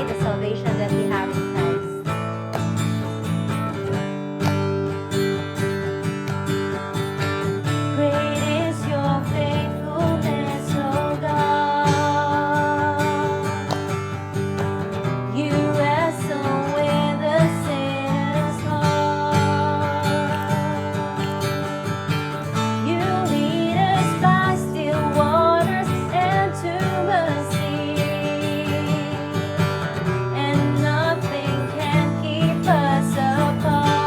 the salvation that we have in Christ. Great is your faithfulness, O God. You wrestle with the sinner's heart. You lead us by still waters and to mercy, and nothing can keep us apart.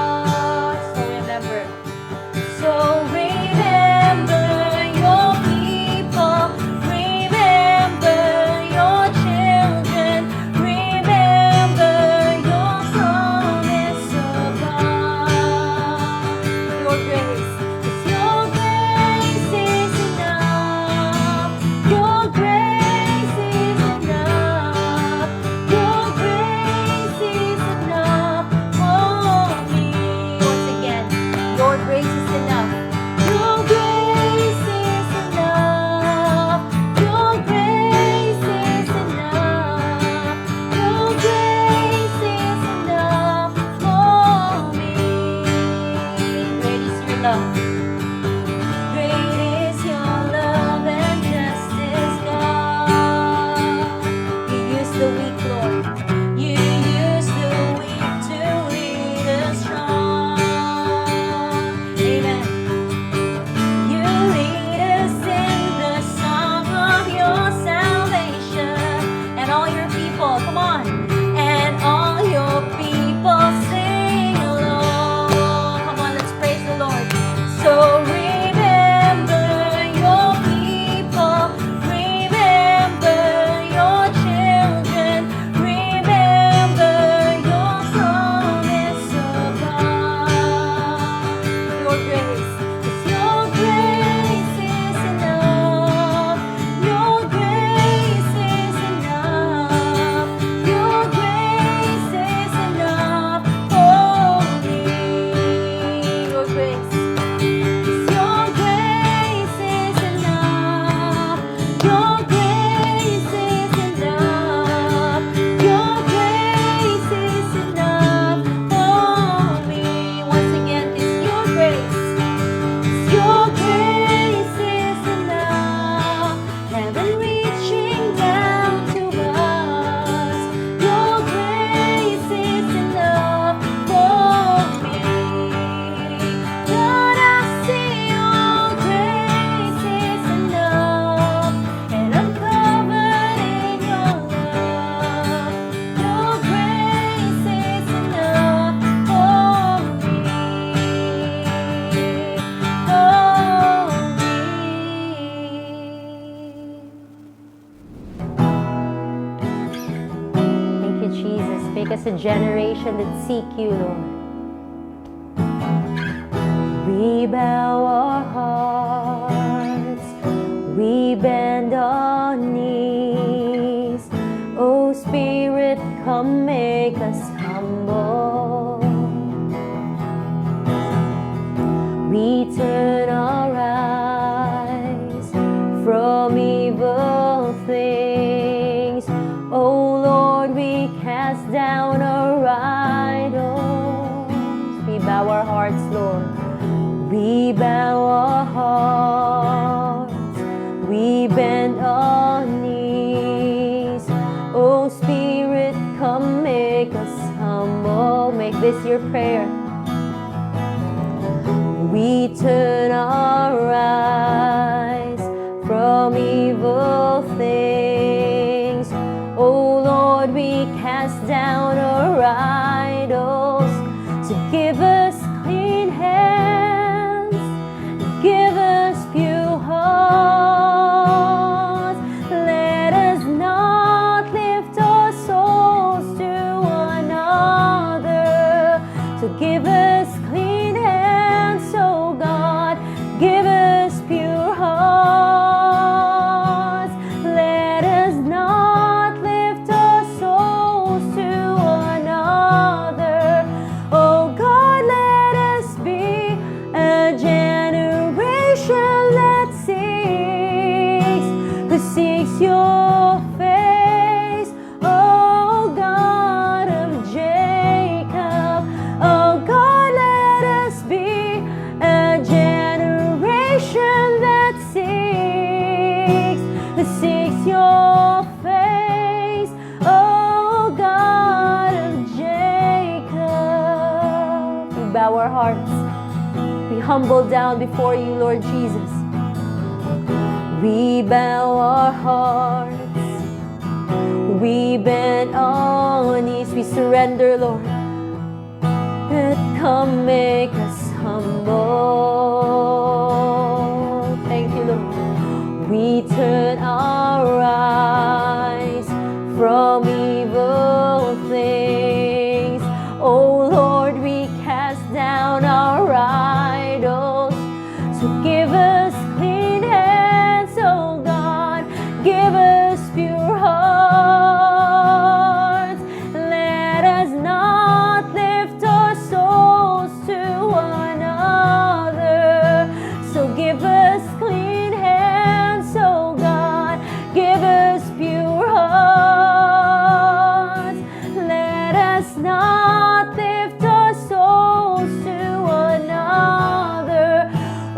So remember your people, remember your children, remember your promise, oh God. Your grace, 'cause your grace is enough. Your grace is enough. Your grace is enough for me. Once again, your grace is enough. Your grace is enough. Your grace is enough. Your grace is enough for me. Great is your love. Great is your love and justice, God. You use the weak, Lord. You use the weak to lead us strong. Amen. You lead us in the song of your salvation. And all your people, come on. And all your people sing along. Come on, let's praise the Lord. So remember your people, remember your children, remember your promise, oh God. Your grace, 'cause your grace is enough. Your grace is enough. Your grace is enough for me. Your grace. 'Cause your grace is enough. Your grace is enough. Your grace is enough for me. Once again, it's your grace. Your grace is enough. Heaven reaching down to us. Your grace is enough for me. God, I see your grace is enough, and I'm covered in your love. Your grace is enough for me. For me. Thank you, Jesus. Make us a generation that seek you, Lord. We bow our hearts, we bend our knees. Oh Spirit, come make us humble. We turn our eyes from evil things. Oh Lord, we cast down our idols. We bow our hearts, Lord. We bow our hearts. We bend our knees. Oh Spirit, come make us humble. Make this your prayer. We turn our eyes from evil things. Oh Lord, we cast down our idols to give us clean hands, give us pure hearts. Let us not lift our souls to another. So give us clean hands, oh God, give us pure hearts. Let us not lift our souls to another. Oh God, let us be a generation that seeks, who seeks your face, oh God. bow our hearts. We humble down before you, Lord Jesus. We bow our hearts. We bend our knees. We surrender, Lord. But come make us humble. Thank you, Lord. We turn our eyes from evil things. Oh Lord, we cast down our idols. So give us clean hands, oh God. Give us pure hearts. Let us not lift our souls to another. So give us clean hands, oh God. Give us pure hearts. Let us not lift our souls to another.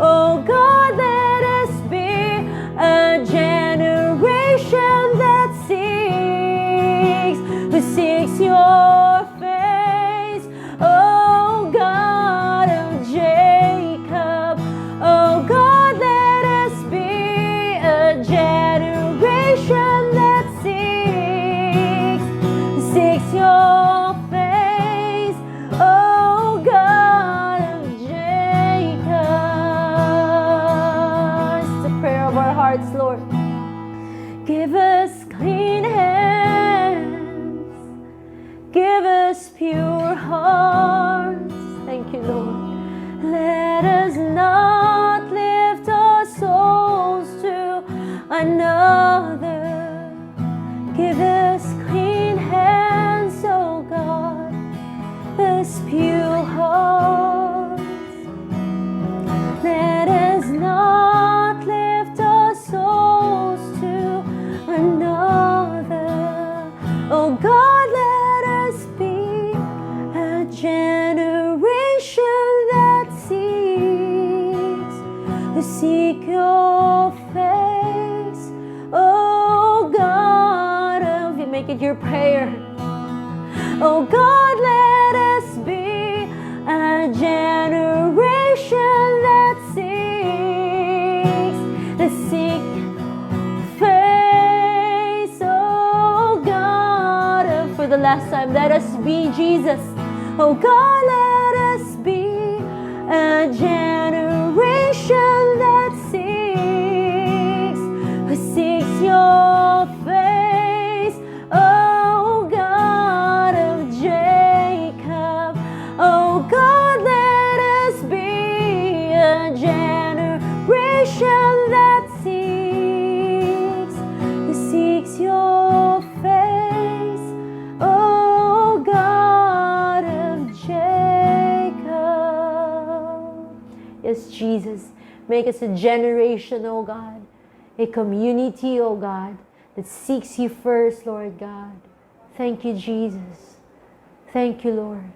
Oh God, let us be a generation that seeks, who seeks your face. Oh God of Jacob, oh God, let us be a generation that seeks, seeks your face. Oh God of Jacob. It's the prayer of our hearts, Lord. Give us clean hands. Give us pure hearts. Thank you, Lord. Let us not lift our souls to another. Give us clean hands, oh God. Us pure hearts. Let us not lift our souls to another. Oh God, let us be a generation that seeks, who seek your face. Oh God, of you make it your prayer. Oh God, let us be a generation that seek face. Oh God, for the last time, let us be, Jesus. Oh God, let us be a generation that seeks, who seeks your face. Oh God of Jacob, oh God, let us be a generation that seeks, who seeks your face. Oh God of Jacob. Yes, Jesus, make us a generation, oh God, a community, oh God, that seeks you first, Lord God. Thank you, Jesus. Thank you, Lord.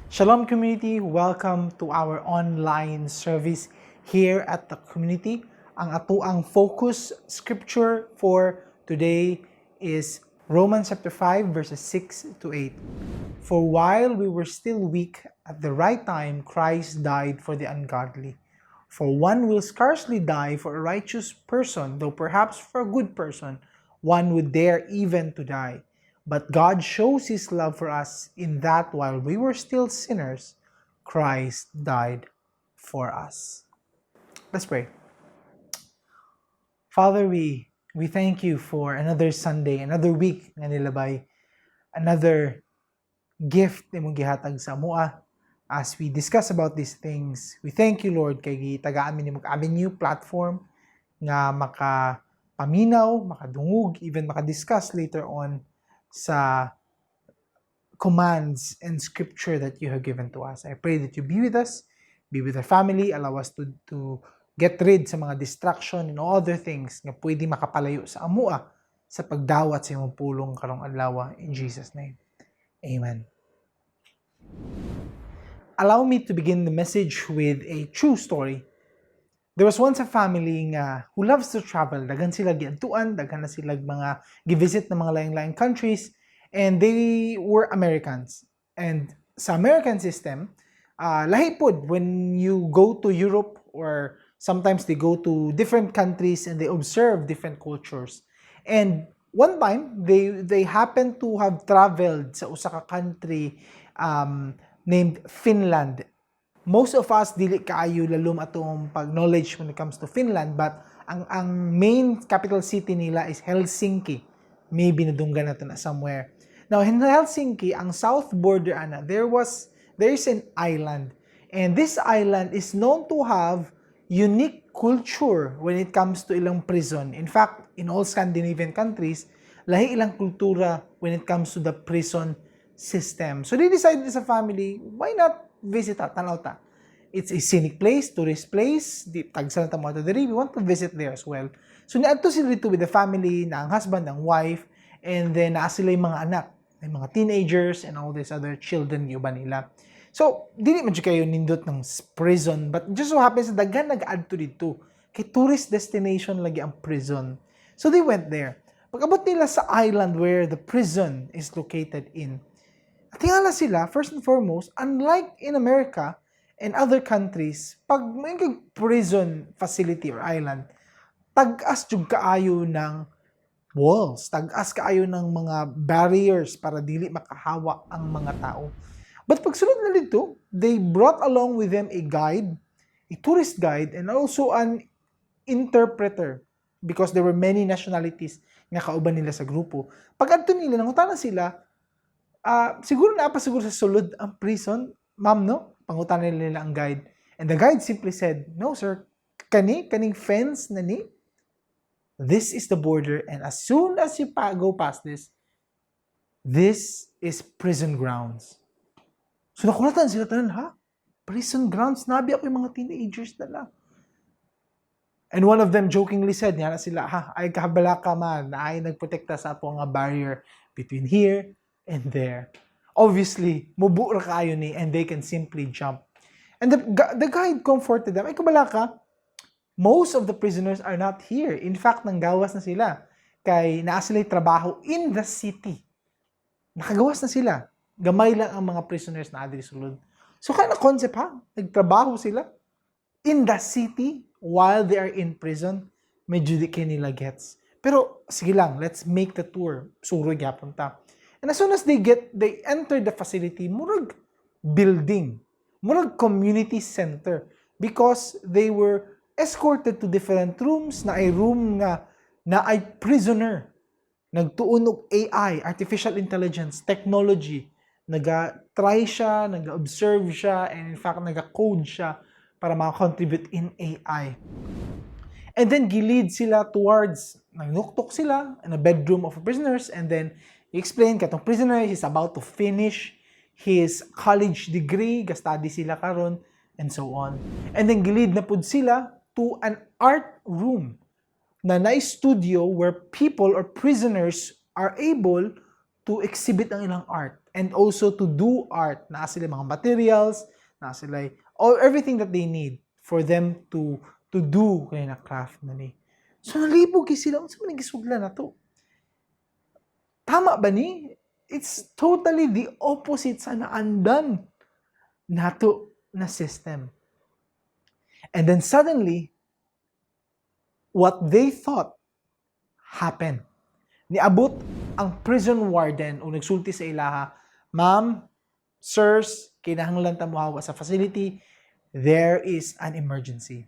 Shalom, community! Welcome to our online service here at the community. Ang atoang focus scripture for today is Romans chapter 5 verses 6 to 8. "For while we were still weak, at the right time Christ died for the ungodly. For one will scarcely die for a righteous person, though perhaps for a good person one would dare even to die. But God shows his love for us in that while we were still sinners, Christ died for us." Let's pray. Father, we thank you for another Sunday, another week nga nilabay, another gift imong gihatag sa amoa as we discuss about these things. We thank you, Lord, kay gitagaan mi nimo avenue, platform nga maka paminaw, makadungog, even maka-discuss later on sa commands and scripture that you have given to us. I pray that you be with us, be with our family, allow us to get rid sa mga distraction and all other things nga pwede makapalayo sa amoa sa pagdawat sa imong pulong karong adlaw, in Jesus' name. Amen. Allow me to begin the message with a true story. There was once a family nga who loves to travel. Daghan sila giadtuan, daghan na sila mga givisit na mga laing-laing countries, and they were Americans. And Sa American system, lahi pod when you go to Europe or sometimes they go to different countries and they observe different cultures. And one time, they happen to have traveled sa usa ka country named Finland. Most of us dili kaayo lalom atong pag-knowledge when it comes to Finland, but ang main capital city nila is Helsinki. Maybe nadunggan nato na somewhere. Now in Helsinki, ang south border ana, there is an island. And this island is known to have unique culture when it comes to ilang prison. In fact, in all Scandinavian countries, lahi ilang kultura when it comes to the prison system. So they decided as a family, why not visit ta, tanaw ta. It's a scenic place, tourist place, di, tagsa na ta mo diri, we want to visit there as well. So niadto sila dito with the family, na ang husband, ang wife, and then naa sila yung mga anak, may mga teenagers and all these other children yung uban nila. So, dili man jud kayo nindot ng prison, but just so happens na daghan nag-adto dito. Kay tourist destination lagi ang prison. So they went there. Pag-abot nila sa island where the prison is located in, tingala sila, first and foremost, unlike in America and other countries, pag may kag prison facility or island, tag-as jud kaayo ng walls, tag-as kaayo ng mga barriers para dili makahawa ang mga tao. But pagsulod na dito, they brought along with them a guide, a tourist guide, and also an interpreter because there were many nationalities nga kauban nila sa grupo. Pag adto nila, nangutana sila, siguro naa pa siguro sa sulod ang prison, ma'am, no? Pangutana nila ang guide. And the guide simply said, "No, sir, kaning fence na ni, this is the border, and as soon as you go past this, this is prison grounds." So nakulatan sila tanan, "Ha? Prison grounds? Naa biya koy mga teenagers dala." And one of them jokingly said, niya na sila, "Ha, ay kabalaka man, na ay nagprotekta sa ato nga barrier between here and there." Obviously, mubo ra kaayo ni and they can simply jump. And the guide comforted them, "Ay kabalaka, most of the prisoners are not here. In fact, nanggawas na sila. Kay naa sila'y trabaho in the city. Nakagawas na sila. Gamay lang ang mga prisoners na adiri sulod." So, kind of concept ha? Nagtrabaho sila in the city while they are in prison. Medyo di kay nila gets. Pero, sige lang, let's make the tour. Suroy gyapon ta. And as soon as they enter the facility, murag building, murag community center because they were escorted to different rooms na ay room nga na ay prisoner nagtuon og AI, artificial intelligence, technology. Naga-try siya, naga-observe siya, and in fact, naga-code siya para maka-contribute in AI. And then gi-lead sila towards, nagnuktok sila in a bedroom of prisoners, and then he explained katong prisoner is about to finish his college degree, ga-study sila karon and so on. And then gi-lead na pud sila to an art room na na studio where people or prisoners are able to exhibit ang ilang art and also to do art. Naa sila mga materials, naa sila all everything that they need for them to do kay na craft na ni. So nalibog kay sila, unsa man ang gisuglan nato? Tama ba ni? It's totally the opposite sa naandan nato na system. And then suddenly, what they thought happened. Niabot ang prison warden o nagsulti sa ilaha, "Ma'am, sirs, kinahanglan ta mohawa sa facility. There is an emergency."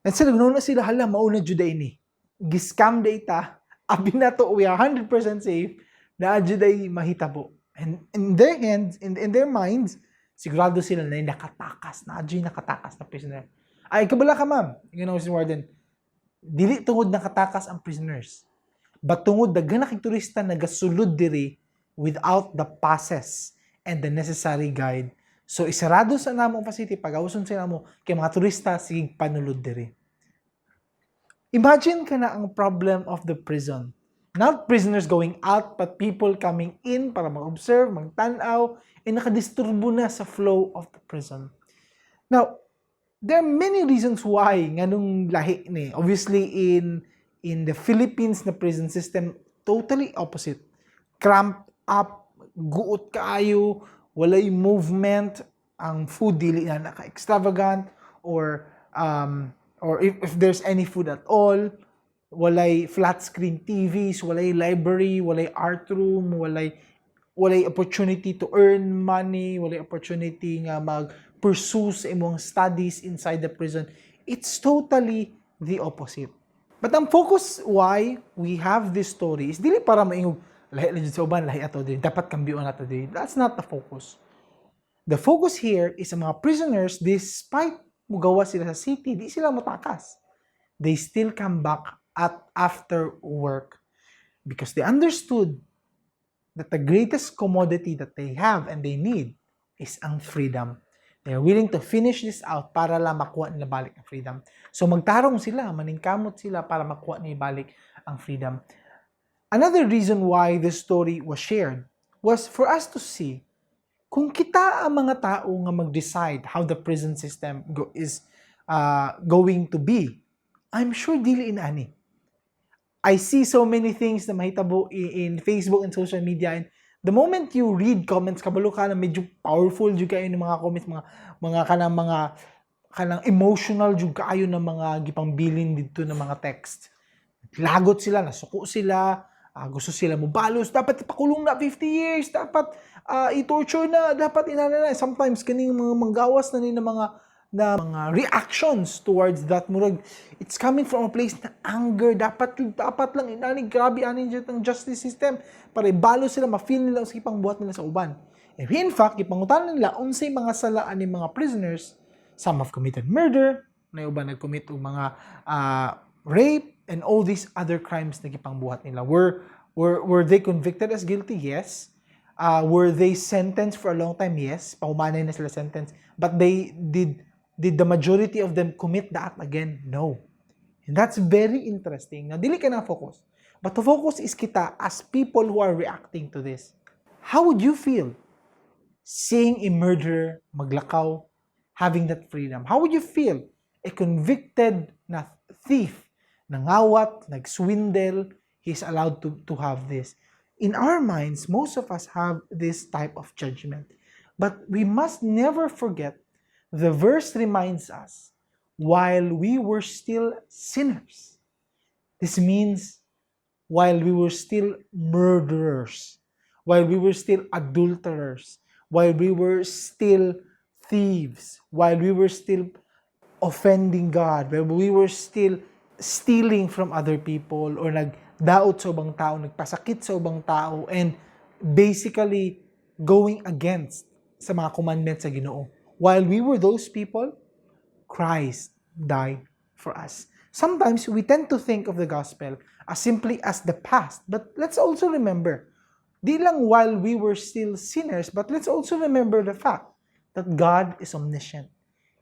And sila, na sila, "Hala, mauna jud ni. Giscam day ta, abi na to, we are 100% safe, na jud ay mahitabo." And in their hands, in their minds, sigurado sila na nakatakas, na jud nakatakas na prisoner. "Ay, kabala ka, ma'am," ingon si warden, "dili tungod nakatakas ang prisoners. But tungod daghan na kay turista nagasulod diri without the passes and the necessary guide. So isarado sa namo ang facility, pagawson sa namo kay mga turista sige panulod diri." Imagine ka na ang problem of the prison. Not prisoners going out, but people coming in para mag-observe, magtanaw, and nakadisturbo na sa flow of the prison. Now, there are many reasons why nganong lahi ni. Obviously, in the Philippines na prison system, totally opposite. Cramped up, guot kaayo, Walay movement, ang food dili na naka-extravagant or if there's any food at all, walay flat screen TVs, walay library, walay art room, walay opportunity to earn money, walay opportunity nga mag-pursue sa imong studies inside the prison. It's totally the opposite. But ang focus why we have this story is dili para maingog lahi lang jud sa uban, lahi ato din. Dapat kambyoon nato din. That's not the focus. The focus here is ang mga prisoners, despite mugawa sila sa city, di sila motakas. They still come back at after work because they understood that the greatest commodity that they have and they need is ang freedom. They are willing to finish this out para lang makuha nila balik ang freedom. So magtarong sila, maningkamot sila para makuha nila balik ang freedom. Another reason why this story was shared was for us to see kung kita ang mga tao nga mag-decide how the prison system is going to be, I'm sure dili inani. I see so many things na mahitabo in Facebook and social media, and the moment you read comments, kabalo ka na medyo powerful jud kayo ng mga comments, mga kanang emotional jud kaayo ng mga gipangbilin dito ng mga text. Lagot sila, nasuko sila, gusto sila mobalos, dapat ipakulong na 50 years, dapat i-torture na, dapat inana na. Sometimes kaning mga manggawas na ni na mga reactions towards that, murag it's coming from a place na anger. Dapat dapat lang inani, grabe ani jud ang justice system para ibalo sila, ma-feel nila sa ipangbuhat nila sa uban. And in fact, gipangutana nila unsay mga sala ani mga prisoners. Some have committed murder, na uban nag-commit og mga rape and all these other crimes na gipangbuhat nila. Were they convicted as guilty? Yes. Were they sentenced for a long time? Yes. Pahumanay na sila sentence. But they did the majority of them commit the act again? No. And that's very interesting. Now, dili ka na focus. But the focus is kita as people who are reacting to this. How would you feel seeing a murderer maglakaw, having that freedom? How would you feel a convicted na thief, nangawat, nagswindle, he's allowed to have this? In our minds, most of us have this type of judgment. But we must never forget the verse reminds us, while we were still sinners. This means while we were still murderers, while we were still adulterers, while we were still thieves, while we were still offending God, while we were still stealing from other people or nagdaot sa ubang tao, nagpasakit sa ubang tao, and basically going against sa mga commandments sa Ginoo. While we were those people, Christ died for us. Sometimes we tend to think of the gospel as simply as the past, but let's also remember, di lang while we were still sinners, but let's also remember the fact that God is omniscient.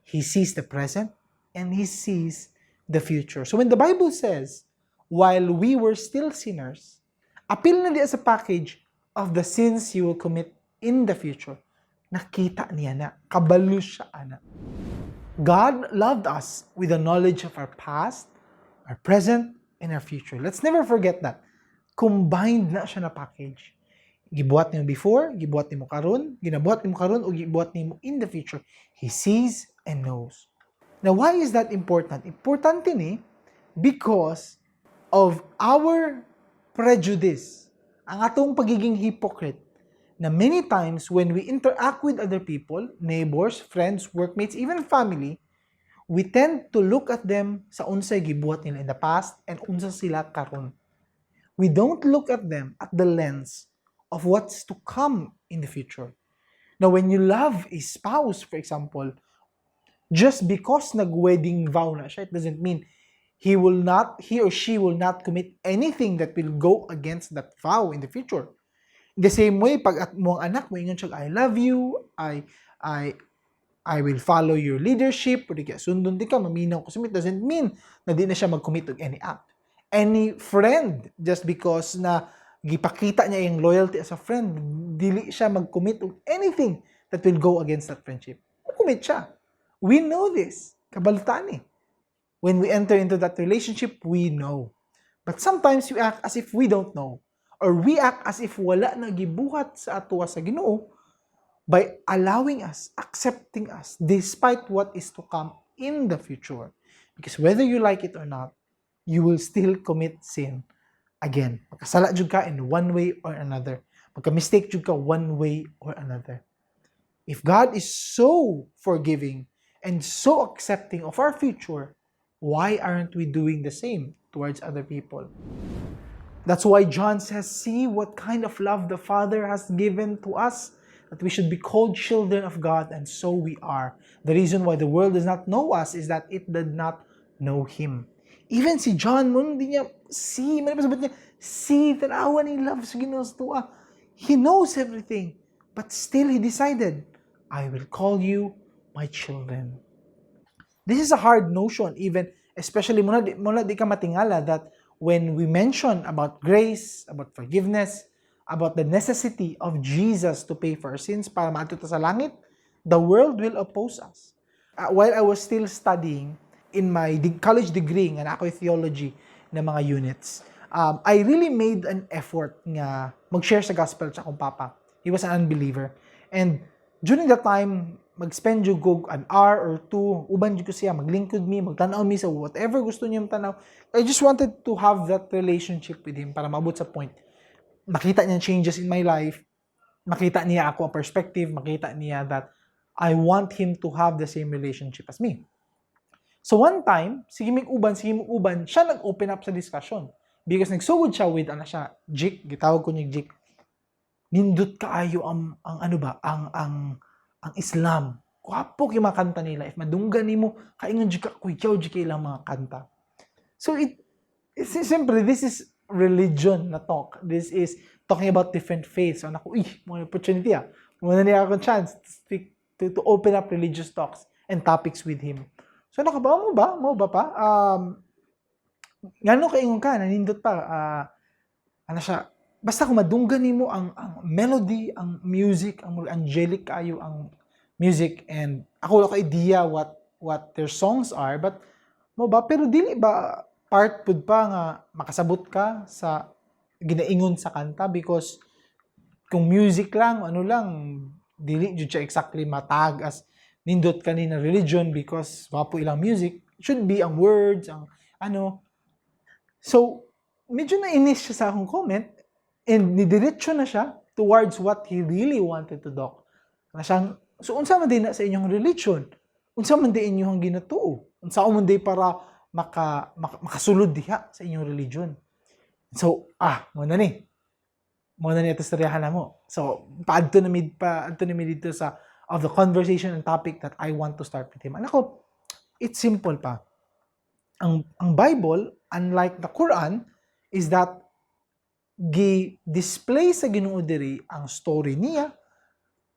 He sees the present and He sees the future. So when the Bible says, "while we were still sinners," apil na diya sa package of the sins you will commit in the future. Nakita niya na, kabalo siya ana. God loved us with the knowledge of our past, our present, and our future. Let's never forget that. Combined na siya na package. Gibuhat nimo before, gibuhat nimo karon, ginabuhat nimo karon, o gibuhat nimo in the future. He sees and knows. Now, why is that important? Importante ni because of our prejudice, ang atong pagiging hypocrite, na many times when we interact with other people, neighbors, friends, workmates, even family, we tend to look at them sa unsay gibuhat nila in the past and unsa sila karon. We don't look at them at the lens of what's to come in the future. Now, when you love a spouse, for example, just because nag-wedding vow na siya, it doesn't mean he or she will not commit anything that will go against that vow in the future. The same way, pag at mo ang anak mo, ingon siya, "I love you, I will follow your leadership," o di kaya sundon di ka, maminaw ko sa, it doesn't mean na di na siya mag-commit og any act. Any friend, just because na gipakita niya yung loyalty as a friend, dili siya mag-commit og anything that will go against that friendship. Mag-commit siya. We know this. Kabalutan eh. When we enter into that relationship, we know. But sometimes we act as if we don't know. Or we act as if wala na gibuhat sa atoa sa Ginoo. By allowing us, accepting us, despite what is to come in the future. Because whether you like it or not, you will still commit sin again. Magkasala jud ka in one way or another. Magka-mistake jud ka one way or another. If God is so forgiving and so accepting of our future, why aren't we doing the same towards other people? That's why John says, "See what kind of love the Father has given to us, that we should be called children of God, and so we are." The reason why the world does not know us is that it did not know Him. Even si John, mo hindi niya, see, man pasabot niya, see, tanawa ni love sa Ginoo sa atoa. He knows everything, but still he decided, "I will call you my children." This is a hard notion, even, especially muna di ka matingala that when we mention about grace, about forgiveness, about the necessity of Jesus to pay for our sins para maadto ta sa langit, the world will oppose us. While I was still studying in my college degree nga naa ko'y theology na mga units, I really made an effort nga mag-share sa gospel sa akong papa. He was an unbeliever. And during that time, mag-spend jud ko an hour or two, uban jud ko siya, maglingkod mi, magtanaw mi sa whatever gusto niya tanaw. I just wanted to have that relationship with him para maabot sa point. Makita niya changes in my life, makita niya ako ang perspective, makita niya that I want him to have the same relationship as me. So one time, sige mig uban, siya nag-open up sa discussion. Because nagsugod siya with, ano siya, "Jik," gitawag ko niya Jik, "nindot kaayo ang ano ba, ang Islam. Gwapo kay mga kanta nila. If madunggan nimo, kaingon jud ka, kuyaw jud kay ilang mga kanta." So siyempre, this is religion na talk. This is talking about different faiths. So, naku, ih, mga opportunity ah. Muna niya akong chance to speak, to open up religious talks and topics with him. So, nakabaw mo ba? Mo ba pa? Ngano kaingon ka, nanindot pa, ano siya, basta kung madunggan nimo ang melody, ang music, ang angelic kayo ang music, and ako wala ko idea what their songs are, but mo ba, pero dili ba part pud pa nga makasabot ka sa ginaingon sa kanta? Because kung music lang, ano lang, dili jud siya exactly matag as nindot kani na religion because wapo ilang music. Should be ang words, ang ano. So medyo nainis siya sa akong comment and nidiretso na siya towards what he really wanted to talk. Na siyang, "So unsa man din na sa inyong religion? Unsa man din inyong ginatuo? Unsa man din para makasulod diha sa inyong religion?" So, mo na ni. Mo na ni ito istoryahan na mo. So, paadto na mi dito sa of the conversation and topic that I want to start with him. Anak ko, it's simple pa. Ang Bible, unlike the Quran, is that gi-display sa Ginoo diri ang story niya,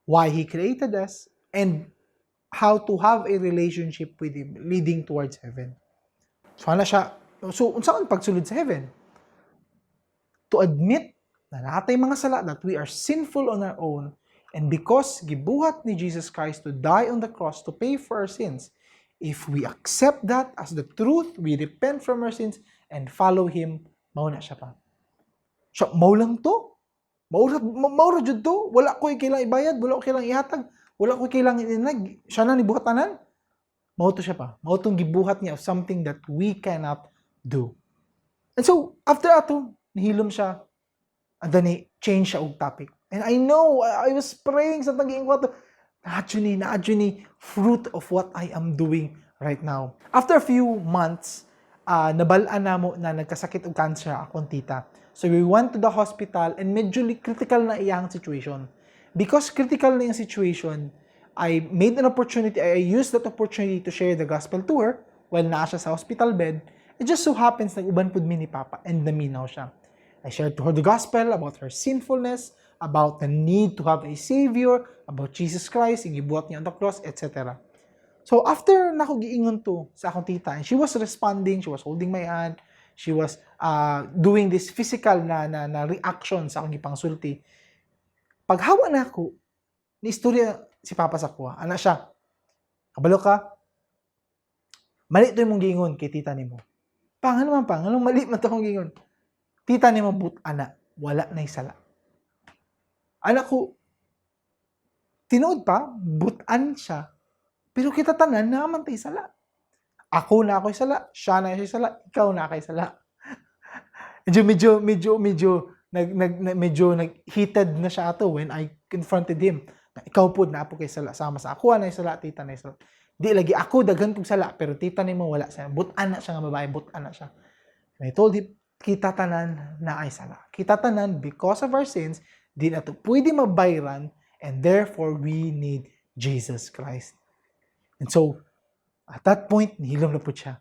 why He created us, and how to have a relationship with Him leading towards heaven. So, ano siya? So, unsa pagsulod sa heaven? To admit na natay mga sala, that we are sinful on our own, and because gibuhat ni Jesus Christ to die on the cross to pay for our sins, if we accept that as the truth, we repent from our sins and follow Him, mao na siya pa. So, mao lang to. Mao ra jud to. Wala ko kailangang ibayad, wala ko kailangang ihatag, wala ko kailangang inag. Siya na nibuhat tanan. Mao to siya pa. Mao tong gibuhat niya of something that we cannot do. And so, after ato, nihilom siya, and then he change siya og topic. And I know, I was praying sa tagiing ko ato, naa jud ni fruit of what I am doing right now. After a few months, nabal-an namo na nagkasakit og cancer akong tita. So we went to the hospital and medyo critical na iyang situation. Because critical na yung situation, I made an opportunity, I used that opportunity to share the gospel to her while naa siya sa hospital bed. It just so happens nag-uban pud mi ni Papa and naminaw siya. I shared to her the gospel about her sinfulness, about the need to have a savior, about Jesus Christ, yung gibuhat niya on the cross, etc. So after nako giingon to sa akong tita, and she was responding, she was holding my hand, she was doing this physical na reaction sa akong gipangsulti. Paghawa na ako, ni istorya si Papa sa kuha. Ana siya, "Kabalo ka, mali to imong giingon kay tita nimo." "Pa, ngano man pa? Nganong mali man to akong giingon?" "Tita nimo but ana, wala na sala." Anak ko, Tinuod pa, butan siya. Pero kita tanan naa man tay sala. Ako naa ko'y sala, siya naa siya'y sala, ikaw naa kay sala. Medyo medyo medyo medyo nag nag na- medyo nag heated na siya ato when I confronted him. Na ikaw pod naa pod kay sala sama sa ako na sala, tita na sala. Di lagi ako daghan kog sala pero tita nimo wala siya. Butan na siya nga babae, butan na siya. And I told him, kita tanan naay sala. Kita tanan, because of our sins, di na to pwede mabayran and therefore we need Jesus Christ. And so, at that point, nihilom na pod siya.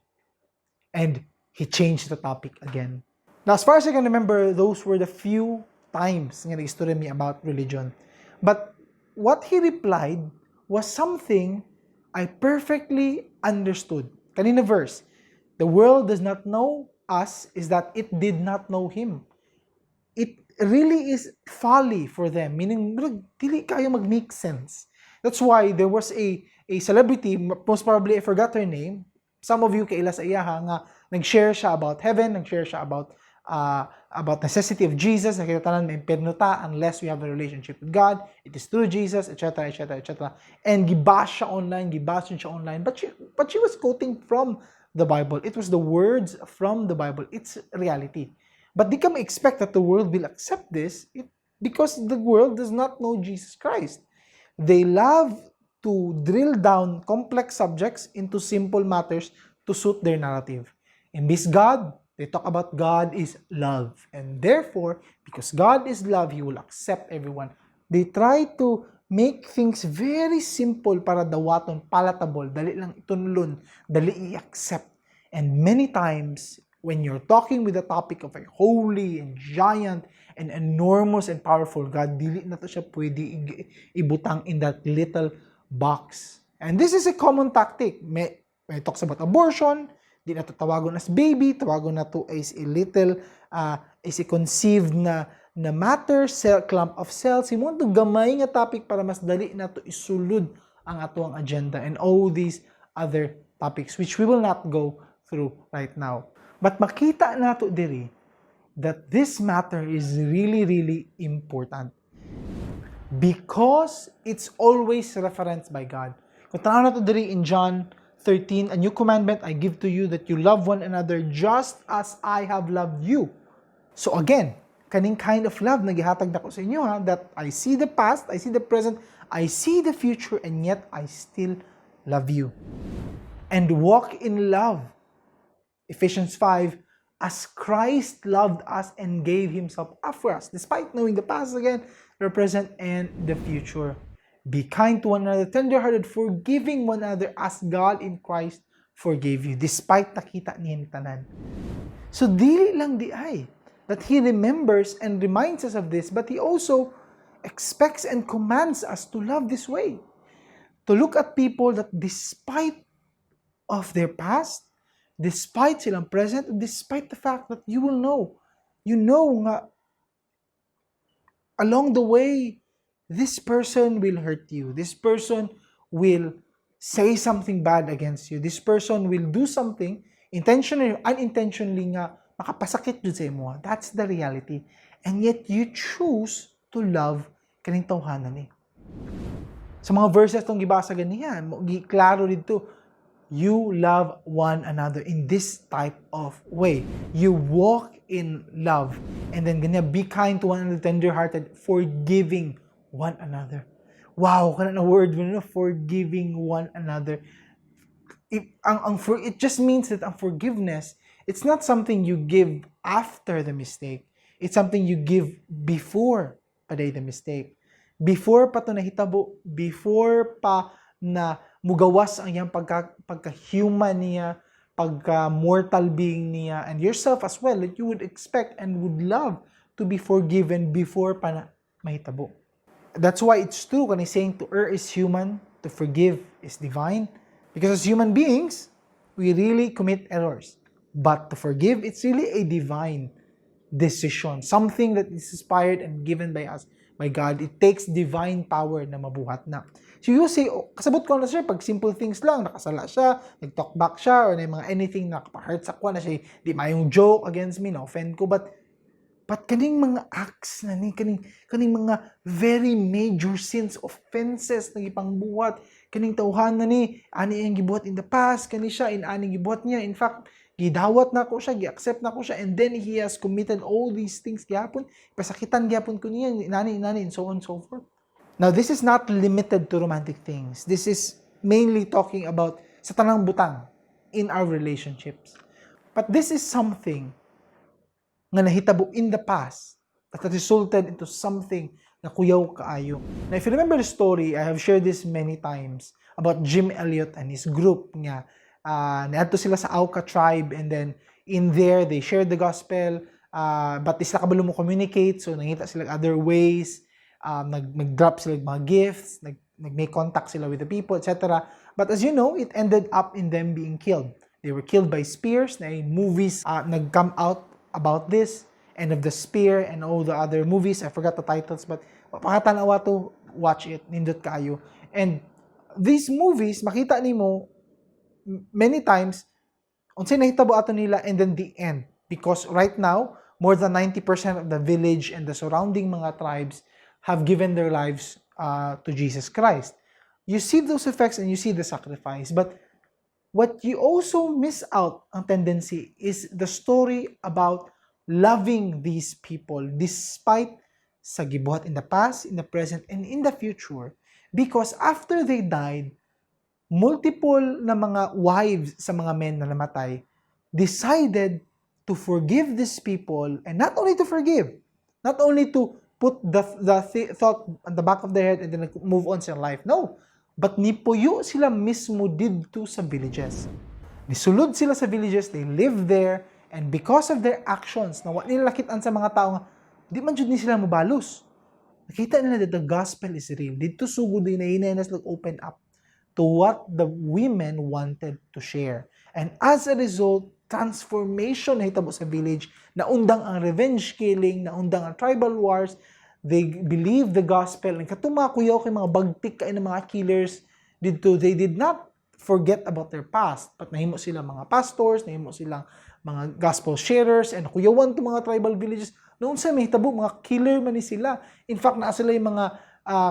And he changed the topic again. Now, as far as I can remember, those were the few times nga nag-istorya mi about religion. But what he replied was something I perfectly understood. Kanina verse, "The world does not know us is that it did not know Him." It really is folly for them, meaning murag dili kayo mag-make sense. That's why there was a celebrity, most probably I forgot her name. Some of you kaila sa iyaha nga nag-share siya about heaven, nag-share siya about necessity of Jesus, nakita tanan may impyerno ta unless we have a relationship with God, it is through Jesus, etc., etc., etc. And gibash siya online, gibash siya online, but she was quoting from the Bible. It was the words from the Bible. It's reality. But di ka ma-expect that the world will accept this because the world does not know Jesus Christ. They love to drill down complex subjects into simple matters to suit their narrative. In this God, they talk about God is love. And therefore, because God is love, He will accept everyone. They try to make things very simple para dawaton, palatable, dali lang itunlon, dali i-accept. And many times, when you're talking with the topic of a holy and giant and enormous and powerful God, dili na to siya pwede ibutang in that little box. And this is a common tactic. May talks about abortion, di na to tawagon as baby, tawagon na to as a little, as a conceived na matter, cell, clump of cells. Himo to gamay nga topic para mas dali na to isulod ang atuang agenda and all these other topics which we will not go through right now. But makita nato diri that this matter is really, really important because it's always referenced by God. Kung tanaw nato diri in John 13, "A new commandment I give to you, that you love one another just as I have loved you." So again, kaning kind of love na gihatag nako sa inyo ha, that I see the past, I see the present, I see the future, and yet I still love you. And walk in love. Ephesians 5, as Christ loved us and gave himself up for us, despite knowing the past again, the present, and the future. Be kind to one another, tenderhearted, forgiving one another as God in Christ forgave you, despite nakita niya ni tanan. So dili lang diay that He remembers and reminds us of this, but He also expects and commands us to love this way. To look at people that despite of their past, despite silang present, despite the fact that you will know, you know nga along the way, this person will hurt you. This person will say something bad against you. This person will do something intentionally or unintentionally nga makapasakit jud sa imo. That's the reality. And yet you choose to love kaning tawhana ni. Sa mga verses tong gibasa ganihan, mo klaro dito, you love one another in this type of way. You walk in love. And then ganyan, be kind to one another, tender-hearted, forgiving one another. Wow, kana na word mo no, forgiving one another. If, ang for, it just means that ang forgiveness, it's not something you give after the mistake. It's something you give before pa day the mistake. Before pa to nahitabo, before pa na mugawas ang iyang pagka-human niya, pagka-mortal being niya, and yourself as well, that you would expect and would love to be forgiven before pa na mahitabo. That's why it's true kani saying, "To err is human, to forgive is divine." Because as human beings, we really commit errors. But to forgive, it's really a divine decision. Something that is inspired and given by us, by God. It takes divine power na mabuhat na. So you say, "Oh, kasabot ko na, sir, pag simple things lang, nakasala siya, nag-talk back siya, or na mga anything na nakapa-hurt sa ko na siya, di maayong joke against me, na-offend ko." But But kaning mga acts na ni, kaning mga very major sins, offenses na gipangbuhat, kaning tawhan na ni, ani ang gibuhat in the past, kani siya, in ani gibuhat niya. In fact, gidawat na ko siya, gi-accept na ko siya, and then he has committed all these things gyapon, pasakitan gyapon ko niya, inani, inani, and so on and so forth. Now, this is not limited to romantic things. This is mainly talking about sa tanang butang in our relationships. But this is something nga nahitabo in the past that resulted into something na kuyaw kaayo. Now, if you remember the story, I have shared this many times about Jim Elliot and his group nga niadto sila sa Auca tribe, and then in there they shared the gospel, but di sila kabalo mo communicate, so nangita sila other ways, nag-drop sila mga gifts, nag-make contact sila with the people, etc. But as you know, it ended up in them being killed. They were killed by spears. Na movies nag-come out about this, End of the Spear and all the other movies. I forgot the titles, but pakatanawa to, watch it, nindot kaayo. And these movies, makita nimo many times unsay nahitabo ato nila and then the end, because right now more than 90% of the village and the surrounding mga tribes have given their lives to Jesus Christ. You see those effects and you see the sacrifice, but what you also miss out ang tendency is the story about loving these people despite sa gibuhat in the past, in the present, and in the future. Because after they died, multiple na mga wives sa mga men na namatay decided to forgive these people, and not only to forgive, not only to put the thought at the back of their head and then move on sa life. No. But nipuyo sila mismo didto sa villages. Nisulod sila sa villages, they live there, and because of their actions, na wa nila nakitaan sa mga tao nga, di man jud ni sila mobalos. Nakita nila that the gospel is real. Didto sugod din na sila open up to what the women wanted to share. And as a result, transformation na hitabo sa village, naundang ang revenge killing, naundang ang tribal wars, they believe the gospel. And katong mga kuyaw kay mga bagtik kay ng mga killers didto, they did not forget about their past, but nahimo sila mga pastors, nahimo silang mga gospel sharers, and kuyawan to mga tribal villages. Noon sa may hitabo, mga killer man ni sila. In fact, naa sila yung mga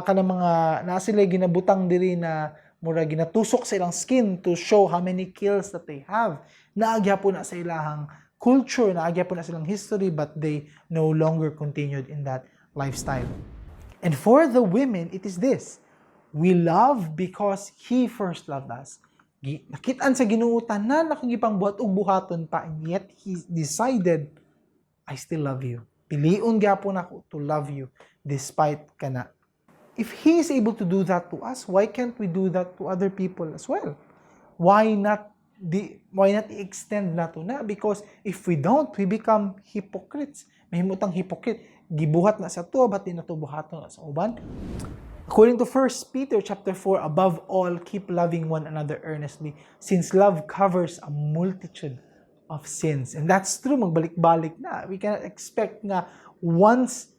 kanang mga naa sila yung ginabutang diri na mura ginatusok sa ilang skin to show how many kills that they have. Naa gyapon na sa ilahang culture, naa gyapon na silang history, but they no longer continued in that lifestyle. And for the women, it is this. We love because He first loved us. Nakitaan sa Ginoo tanan akong gipangbuhat ug buhaton pa, and yet He decided, "I still love you. Pilion gyapon ako to love you despite kana." If He is able to do that to us, why can't we do that to other people as well? Why not i-extend nato na? Because if we don't, we become hypocrites. Mahimo tang hypocrite. Gibuhat na sa ato, ba't di nato buhaton na sa uban? According to 1 Peter chapter 4, "Above all, keep loving one another earnestly, since love covers a multitude of sins." And that's true, magbalik-balik na. We cannot expect nga once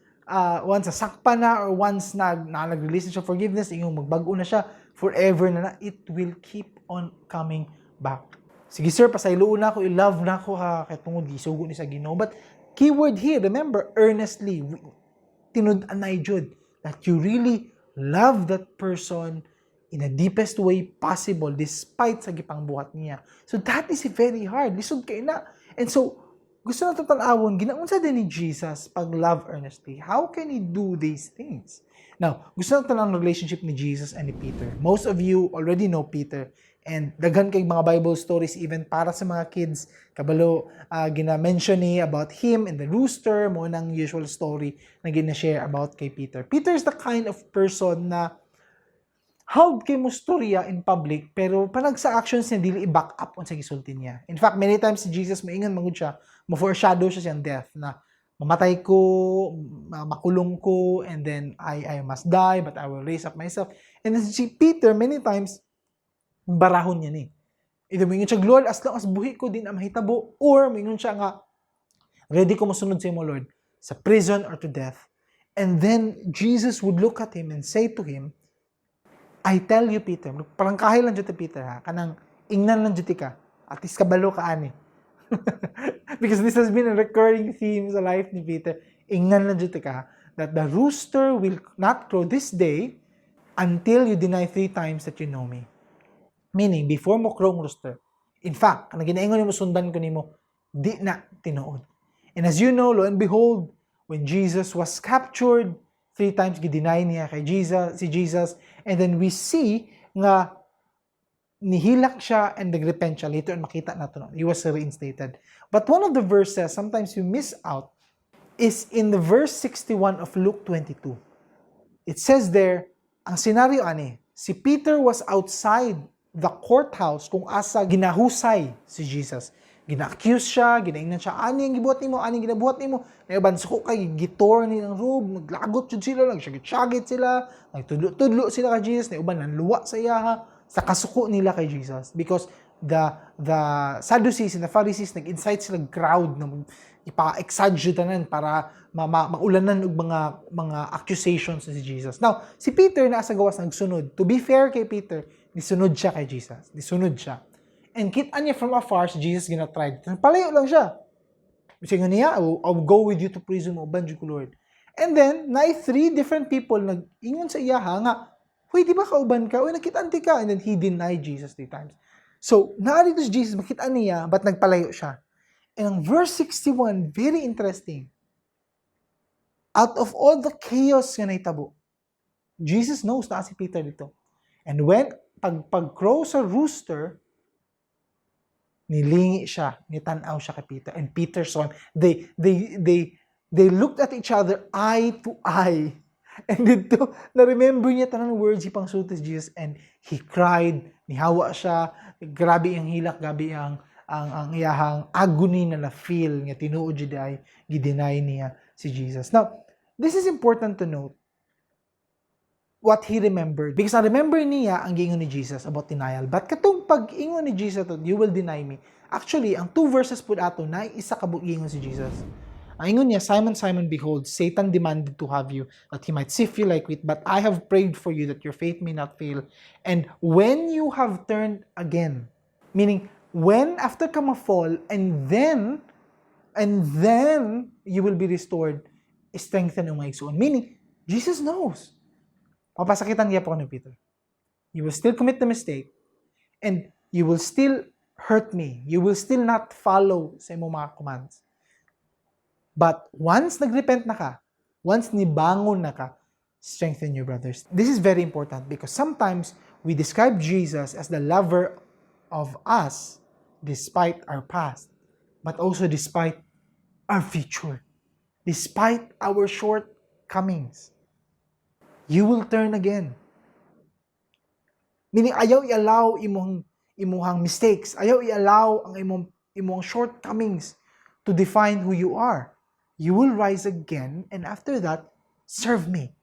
sakpan na or once na nag-release na siya forgiveness, ingong magbag-o na siya, forever na na, it will keep on coming back. "Sige sir, pasayloon na ako, i-love na ako ha, kay tungod gisugo ni sa Ginoo." But keyword here, remember, earnestly, tinud-anay jud that you really love that person in the deepest way possible despite sa gipangbuhat niya. So that is very hard. Lisod kay na. And so, gusto na tan-awon, ginaunsa din ni Jesus pag love earnestly? How can He do these things? Now, gusto na tan relationship ni Jesus and ni Peter. Most of you already know Peter. And daghan kay mga Bible stories even para sa mga kids. Kabalo, gina-mention ni about him and the rooster, mao nang usual story na gina-share about kay Peter. Peter is the kind of person na how kay mo storya in public, pero panag sa actions niya dili i-back up unsa gisulti niya. In fact, many times si Jesus maingan mangud siya, mo foreshadow siya siyang death na mamatay ko, makulong ko, and then I must die, but I will raise up myself. And then si Peter, many times barahon niya ni. Either moingon siya, "Lord, as long as buhi ko, di na mahitabo," or moingon siya nga, "Ready ko mosunod sa imo, Lord, sa prison or to death." And then Jesus would look at him and say to him, "I tell you, Peter," parang kahay lang jud Peter ha, kanang ingnan lang jud ka, at least kabalo ka ani. Because this has been a recurring theme sa life ni Peter. Ingnan lang jud ka that the rooster will not crow this day until you deny three times that you know me. Meaning, before mo crow ang rooster, in fact, ang ginaingon nimo sundan ko nimo, di na tinuod. And as you know, lo and behold, when Jesus was captured, three times gi-deny niya kay Jesus, si Jesus, and then we see nga nihilak siya and nagrepent siya. Later on, makita nato na he was reinstated. But one of the verses sometimes you miss out is in the verse 61 of Luke 22. It says there, ang scenario ani, si Peter was outside the courthouse kung asa ginahusay si Jesus. Gina-accuse siya, ginaingnan siya, "Ani ang gibuhat nimo, ani ang ginabuhat nimo?" Nay uban suko kay gitor ni ang robe, naglagot jud sila, nagsyagit-syagit sila, nagtudlo-tudlo sila kay Jesus, nay uban nanluwa sa iyaha sa kasuko nila kay Jesus because the Sadducees and the Pharisees, nag-incite sila crowd na ipa-exaggerate tanan para maulanan og mga accusations si Jesus. Now, si Peter naa sa gawas nagsunod. To be fair kay Peter, nisunod siya kay Jesus. Nisunod siya. And kita niya from afar si Jesus gina-try. Palayo lang siya. Sige niya, "I will go with you to prison, mo jud ko, Lord." And then, naay three different people nag-ingon sa iyaha nga, "Huy, di ba kauban ka? Uy, nakita ka." And then he denied Jesus three times. So, naa dito si Jesus, makita niya, but nagpalayo siya. And ang verse 61, very interesting. Out of all the chaos nga nahitabo, Jesus knows na si Peter dito. And when, pag crow sa rooster, nilingi siya, nitanaw siya kay Peter. And Peter saw him. They looked at each other eye to eye. And dito, na-remember niya tanan words ipangsulti si Jesus and he cried, nihawa siya, grabe ang hilak, grabe ang iyahang agony na na-feel nga tinuod jud ay gi-deny niya si Jesus. Now, this is important to note what he remembered. Because na-remember niya ang giingon ni Jesus about denial. But katong pag-ingon ni Jesus that you will deny me, actually, ang two verses pud ato na isa ka ingon si Jesus. Ang ingon niya, "Simon, Simon, behold, Satan demanded to have you, that he might sift you like wheat, but I have prayed for you that your faith may not fail. And when you have turned again," meaning, when after ka ma-fall, and then you will be restored, "strengthen ang mga igsuon." Meaning, Jesus knows. Papasakitan niya po ni Peter. You will still commit the mistake, and you will still hurt me. You will still not follow sa imong mga commands. But once nagrepent na ka, once nibangon na ka, strengthen your brothers. This is very important because sometimes we describe Jesus as the lover of us despite our past, but also despite our future, despite our shortcomings. You will turn again. Meaning, ayaw i-allow imuhang mistakes. Ayaw i-allow ang imong shortcomings to define who you are. You will rise again, and after that, serve me.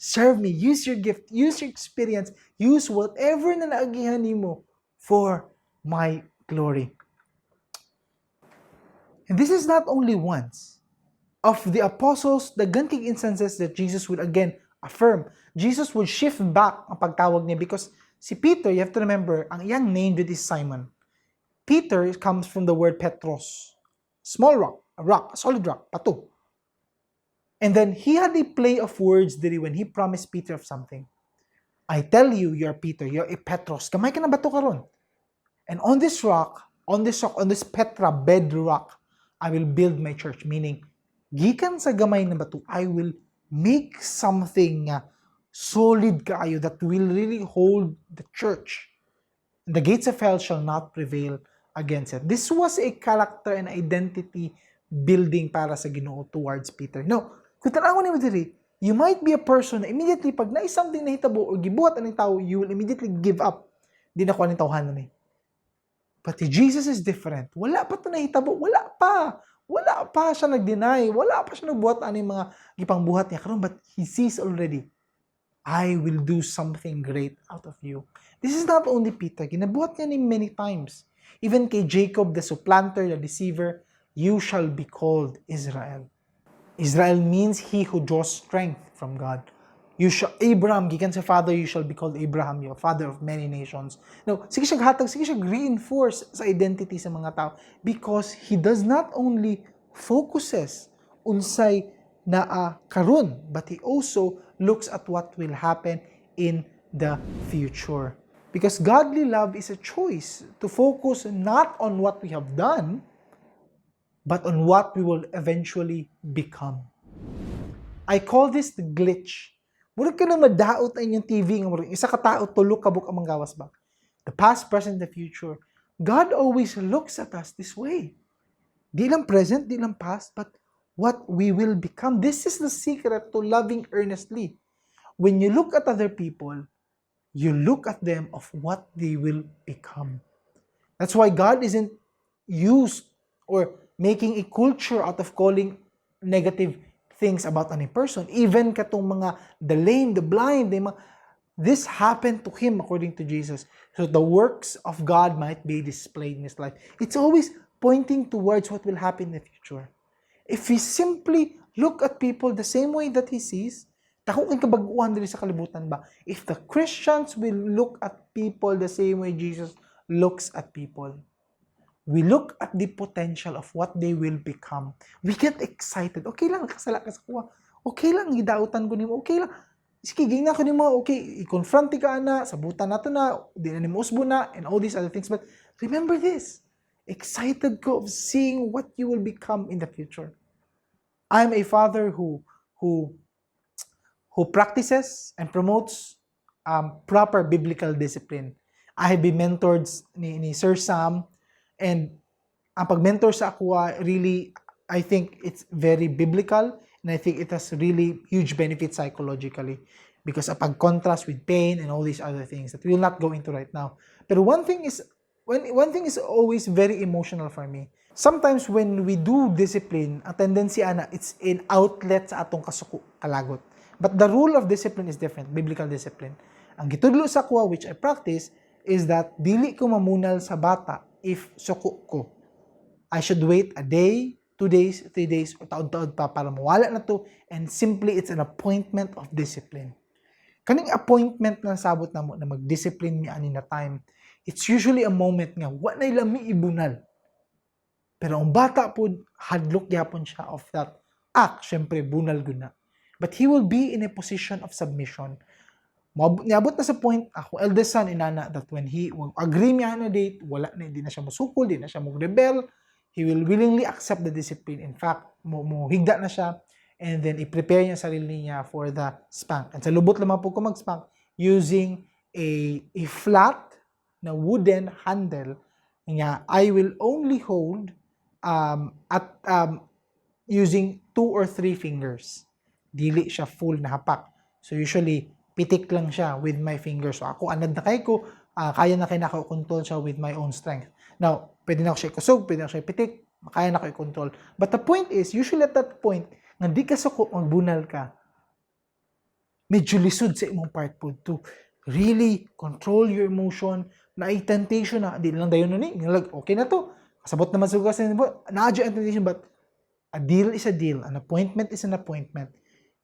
Serve me. Use your gift. Use your experience. Use whatever na naagihan nimo for my glory. And this is not only once. Of the apostles, the ganting instances that Jesus would again affirm. Jesus would shift back ang pagtawag niya because si Peter, you have to remember, ang iyang name did is Simon. Peter comes from the word Petros. Small rock, a rock, a solid rock, bato. And then he had a play of words diri when he promised Peter of something. "I tell you, you're Peter, you're a Petros. Gamay ka na bato karon. And on this rock, on this rock, on this Petra, bedrock, I will build my church." Meaning, gikan sa gamay na bato, I will make something nga solid kaayo that will really hold the church. And the gates of hell shall not prevail against it. This was a character and identity building para sa Ginoo towards Peter. No, kung tan-awon nimo diri, you might be a person na immediately pag na something nahitabo or gibuhat aning tao, you will immediately give up. "Di na ko aning tawhan ni." But Jesus is different. Wala pa to nahitabo. Wala pa. Wala pa siya nag-deny. Wala pa siya nagbuhat aning mga gipangbuhat niya karon, but he sees already, "I will do something great out of you." This is not only Peter. Ginabuhat niya ni many times. Even kay Jacob, the supplanter, the deceiver, "You shall be called Israel." Israel means he who draws strength from God. You shall, Abraham, gikan sa father, you shall be called Abraham, your father of many nations. No, sige siya hatag, sige siya reinforce sa identity sa mga tao because he does not only focuses unsay naa karon, but he also looks at what will happen in the future. Because godly love is a choice to focus not on what we have done, but on what we will eventually become. I call this the glitch. Murag ka na madaot ang inyong TV nga murag isa ka tao tulo ka buok ang manggawas ba? The past, present, the future. God always looks at us this way. Di lang present, di lang past, but what we will become. This is the secret to loving earnestly. When you look at other people, you look at them of what they will become. That's why God isn't used or making a culture out of calling negative things about any person. Even katong mga the lame, the blind, the mga, this happened to him according to Jesus. So the works of God might be displayed in his life. It's always pointing towards what will happen in the future. If we simply look at people the same way that he sees, dako kay kabaguhan diri sa kalibutan ba? If the Christians will look at people the same way Jesus looks at people, we look at the potential of what they will become. We get excited. Okay lang, kasala ka sa akoa. Okay lang, gidautan ko nimo. Okay lang. Sige, gingna ko nimo, okay, i-confront ka na, sabutan nato na, di na nimo usbo na, and all these other things. But remember this, excited ko of seeing what you will become in the future. I'm a father who practices and promotes proper biblical discipline. I have been mentored ni Sir Sam, and ang pag-mentor sa ako really, I think it's very biblical and I think it has really huge benefits psychologically because of pag-contrast with pain and all these other things that we will not go into right now. Pero one thing is always very emotional for me. Sometimes when we do discipline, ang tendency ana, it's an outlet sa atong kasuko, kalagot. But the rule of discipline is different, biblical discipline. Ang gitudlo sa akoa, which I practice, is that dili ko mamunal sa bata if suko ko. I should wait a day, 2 days, 3 days, or taod-taod pa para mawala na to, and simply it's an appointment of discipline. Kaning appointment na sabot namo na mag-discipline mi ani na time, it's usually a moment nga wa na lami ibunal. Pero ang bata po, hadlok gyapon siya of that act. Siyempre, bunal gud na. But he will be in a position of submission. Niabot na sa point, ako eldest son, inana, that when he will agree mi na date, wala na, hindi na siya musukol, hindi na siya mo-rebel, he will willingly accept the discipline. In fact, mo higda na siya, and then i-prepare niya sarili niya for the spank. And sa lubot lamang po ko mag-spank using a flat na wooden handle nga I will only hold at using two or three fingers. Dili siya full na hapak. So usually, pitik lang siya with my fingers. So ako, anad na kay ko, kaya na kay nako control siya with my own strength. Now, pwede na ako siya ikusog, pwede na ako siya ipitik, kaya na ko i-control. But the point is, usually at that point, nga di ka suko, magbunal ka, medyo lisod sa imong part po to really control your emotion, na ay temptation na, di lang dayon na ni, like, okay na to, kasabot naman sa kasi, naa ang temptation, but a deal is a deal, an appointment is an appointment,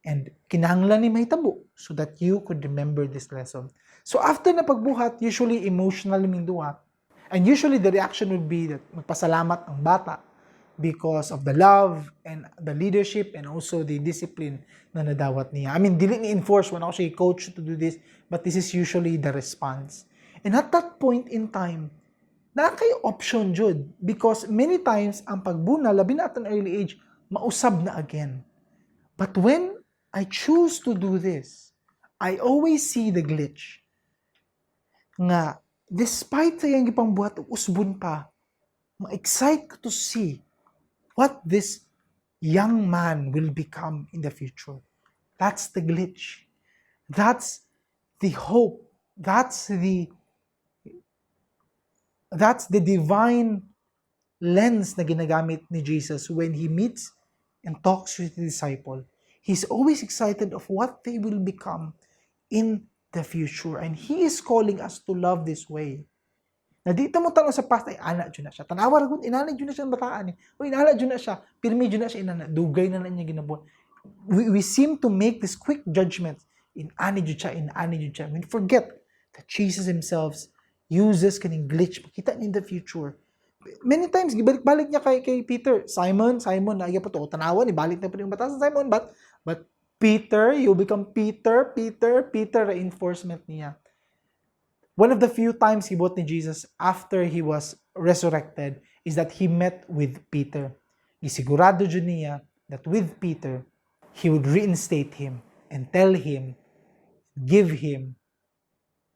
and kinahanglan ni mahitabo so that you could remember this lesson. So after na pagbuhat, usually emotionally ming duha, and usually the reaction would be that magpasalamat ang bata because of the love and the leadership and also the discipline na nadawat niya. I mean, dili ni enforce when ako siya coach to do this, but this is usually the response. And at that point in time, naa kay option jud because many times ang pagbunal, labi na at an early age, mausab na again. But when I choose to do this, I always see the glitch nga despite sa iyang gipangbuhat ug usbon pa, ma-excite ko to see what this young man will become in the future. That's the glitch. That's the hope. That's the divine lens na ginagamit ni Jesus when he meets and talks with the disciple. He's always excited of what they will become in the future. And he is calling us to love this way. Na dito mo tanaw sa past, ay ana jud na siya. Tanawa ra gud, inana jud na siya ang bataan eh. O inana jud na siya, pirmi jud na siya inana, dugay na na niya ginabuhat. We seem to make this quick judgment. Inani jud siya, inani jud siya. We forget that Jesus himself uses kaning glitch. Makita niya in the future. Many times, gibalik-balik niya kay Peter, "Simon, Simon, naa pa to, tanawa, ibalik na pa yung batasan, Simon, but Peter, you become Peter, Peter, Peter," reinforcement niya. One of the few times he ni Jesus after he was resurrected is that he met with Peter. Gisigurado jud niya that with Peter, he would reinstate him and tell him, give him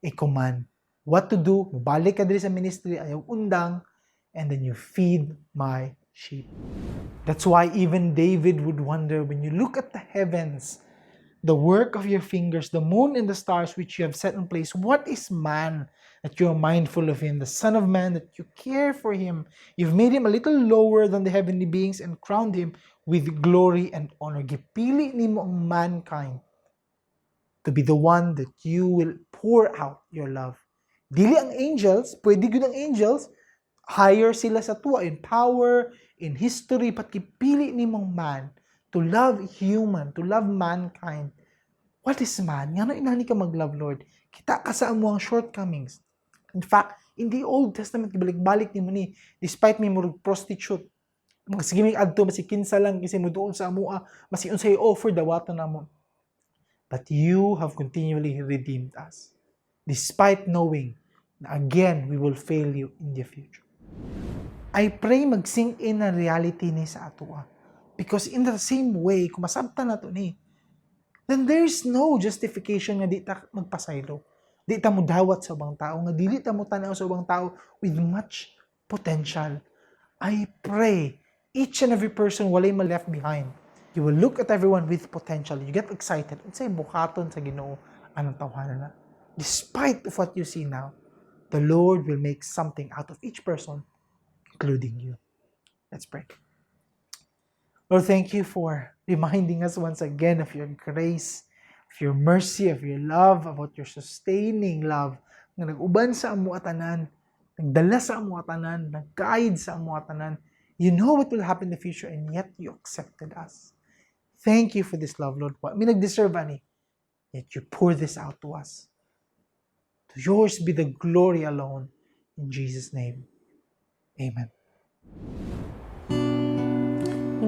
a command. What to do, balik ka diri sa ministry, ayaw undang, and then you feed my sheep. That's why even David would wonder, when you look at the heavens, the work of your fingers, the moon and the stars which you have set in place, what is man that you are mindful of him, the Son of Man that you care for him? You've made him a little lower than the heavenly beings and crowned him with glory and honor. Gipili nimo ang mankind to be the one that you will pour out your love. Dili ang angels, pwede gud ang angels, higher sila sa atoa in power, in history, but gipili nimong man to love human, to love mankind. What is man? Ngano inani ka mag-love, Lord? Kita ka sa among shortcomings. In fact, in the Old Testament, gibalik-balik nimo ni, despite mi murag prostitute, mga sige mig adto masi kinsa lang kasi mo duol sa amoa, masi unsay offer dawaton namo. But you have continually redeemed us, despite knowing na again we will fail you in the future. I pray mag-sink in ang reality ni sa atoa. Because in the same way, kung masabtan nato ni, then there's no justification nga di ta magpasaylo. Di ta mo dawat sa ubang tao, nga dili ta mo tanaw sa ubang tao with much potential. I pray each and every person, walay ma left behind. You will look at everyone with potential. You get excited. Unsay buhaton sa Ginoo anang tawhana na? Despite of what you see now, the Lord will make something out of each person, including you. Let's pray. Lord, thank you for reminding us once again of your grace, of your mercy, of your love, about your sustaining love nga nag-uban sa amo tanan, nagdala sa amo tanan, nag-guide sa amo tanan. You know what will happen in the future and yet you accepted us. Thank you for this love, Lord. Wa mi nag-deserve ani, yet you pour this out to us. To yours be the glory alone. In Jesus' name, amen.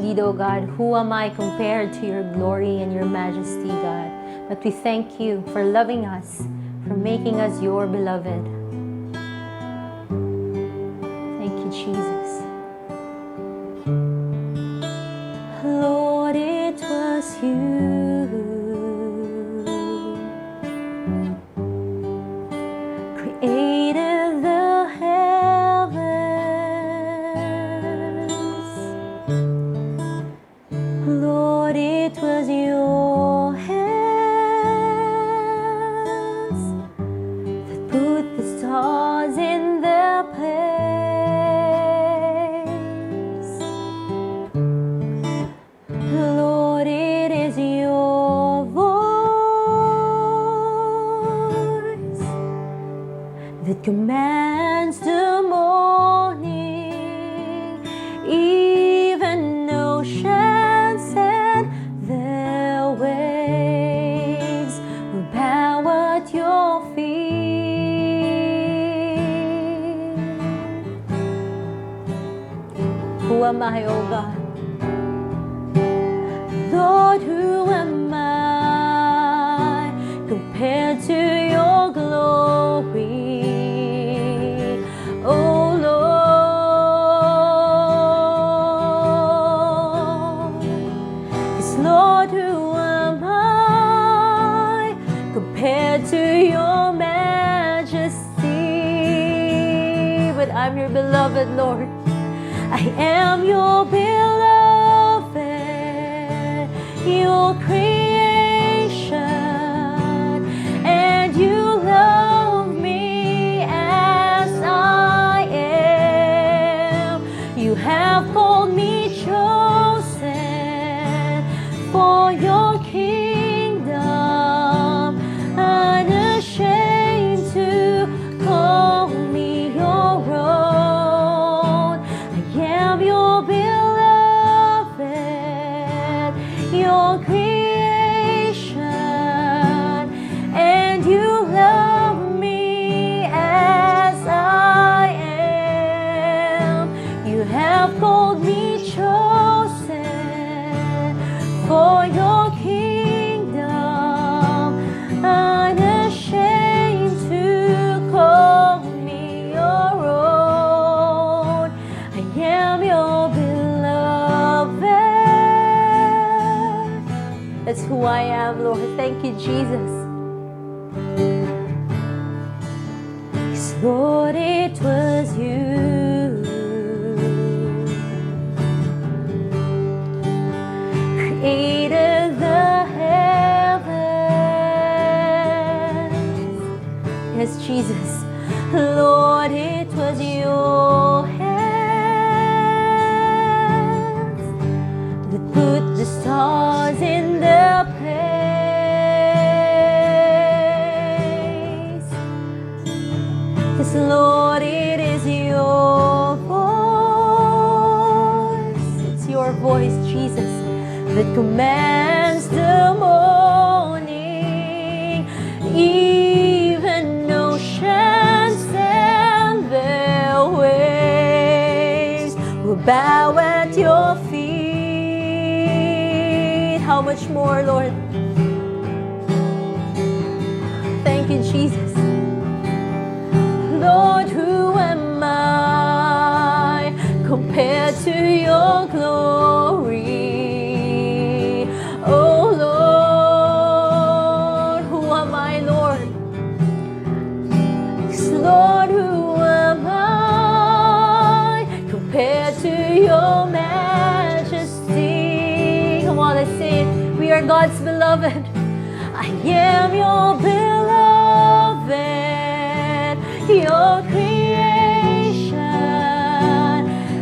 Indeed, O God, who am I compared to your glory and your majesty, God? But we thank you for loving us, for making us your beloved. Thank you, Jesus. Lord, it was you created the heavens. Lord, it was your hands that put the stars in their place. Lord, it is your voice that commands the morning, even oceans and their waves will bow at your feet. Who am I, O God? Lord, who am I compared to your glory? Oh Lord, 'cause Lord, who am I compared to your majesty? But I'm your beloved, Lord. I am your beloved, your creation, and you love me as I am. You have called me chosen for your kingdom, unashamed to call me your own. I am your beloved, your creation, Lord, it was you. Created the heavens. Yes, Jesus. Lord, it was your hands that put the stars in their place. Yes, Lord, it is your voice. It's your voice, Jesus, that commands the morning. Even oceans and their waves will bow at your feet. How much more, Lord? Thank you, Jesus. Lord, who am I compared to your glory? Oh Lord, who am I, Lord? 'Cause Lord, who am I compared to your majesty? Come on, let's say it. We are God's beloved. I am your beloved, your creation,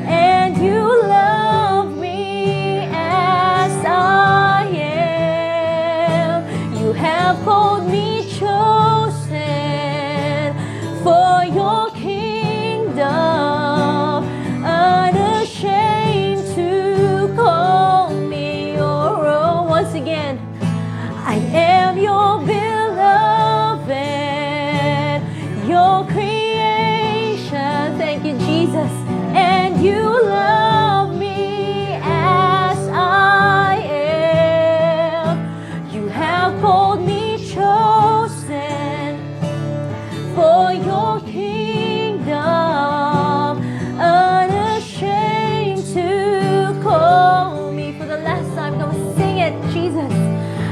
and you love me as I am. You have called me chosen for your kingdom, unashamed to call me your own. Once again, I am your beloved, your creation. Thank you, Jesus. And you love me as I am. You have called me chosen for your kingdom, unashamed to call me. For the last time, come sing it, Jesus.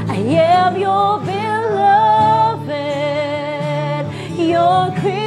I am your beloved, your creation.